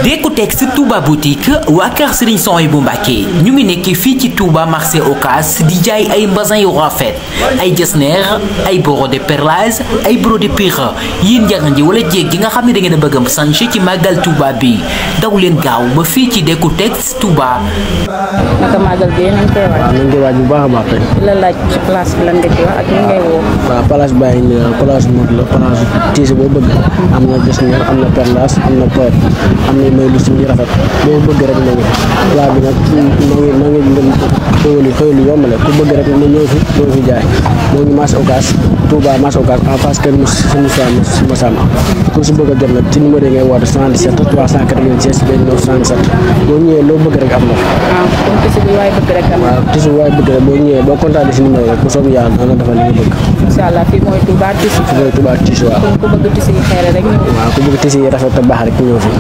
Decotex Touba boutique waa kër Serigne Souhaïbou Mbacké ñu ngi nekk fii ci Touba marché Ocass di jaay ay mbasin yu rafet ay jesner ay brodé perlage ay brodé pire yéen njàng ji wala jéeg gi nga xam ne da ngeen a bëgg a sanche ci màggal Touba bi daw leen gaaw ba fii ci Decotex Touba. naka màggal gi yéen a ngi koy waaj. ñu ngi waaj bu baax a baax tey. la laaj ci place bi lan nga ci wax ak ñu ngay woo. waaw place baa ngi nii place mode la place tiise boo bëgg am na jesner am na perlage am na port am na may lu suñu rafet boo bëgg rek na ngi plat bi nag moo ngi xëy lu yomb la ku bëgg rek na ñëw fi jaay moo ngi marché Ocass Touba marché Ocass en face kër Massamba ku si bëgg a jot nag ci numéro yi ngay woote 77 396 29 67 boo ñëwee loo bëgg rek am na kon tisi bi waay bëgg rek am na waaw tisi bi waay bëgg rek boo ñëwee boo contacté si numéro rek bu soobee yàlla dana defal li nga bëgg incha allah fii mooy Touba tisi waaw kon ku bëgg tisi yi xeere rek ñëw waaw ku bëgg tisi yi rafet te baax rek ñëw fi